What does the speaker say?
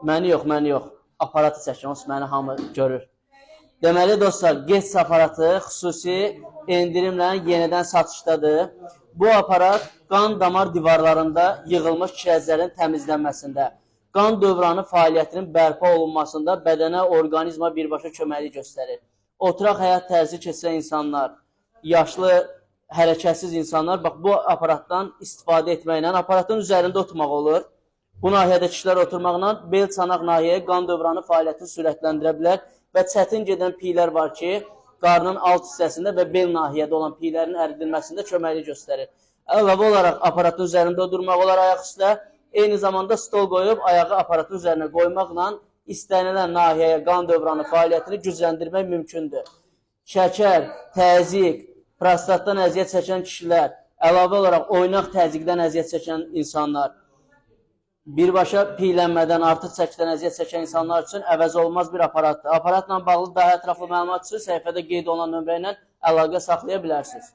Məni yox, məni yox. Aparatı çəkin, onsuz məni hamı görür. Deməli dostlar, Getz aparatı xüsusi endirimlə yenidən satışdadır. Bu aparat qan damar divarlarında yığılmış kirəzlərin təmizlənməsində, qan dövranı fəaliyyətinin bərpa olunmasında bədənə, orqanizma birbaşa köməklik göstərir. Oturaq həyat tərzi keçirən insanlar, yaşlı, hərəkətsiz insanlar bax bu aparatdan istifadə etməklə aparatın üzərində oturmaq olur. Bu nahiyədə kişilər oturmaqla bel çanaq nahiyəyə qan dövranı fəaliyyətini sürətləndirə bilər və çətin gedən piylər var ki, qarnın alt hissəsində və bel nahiyədə olan piylərin əridilməsində köməklik göstərir. Əlavə olaraq aparatın üzərində durmaq olar ayaq üstə, eyni zamanda stol qoyub ayağı aparatın üzərinə qoymaqla istənilən nahiyəyə qan dövranı fəaliyyətini gücləndirmək mümkündür. Şəkər, təzyiq, prostatdan əziyyət çəkən kişilər, əlavə olaraq oynaq təzyiqdən əziyyət çəkən insanlar, birbaşa piylənmədən, artıq çəkidən əziyyət çəkən insanlar üçün əvəz olunmaz bir aparatdır. Aparatla bağlı daha ətraflı məlumat üçün səhifədə qeyd olunan nömrə ilə əlaqə saxlaya bilərsiniz.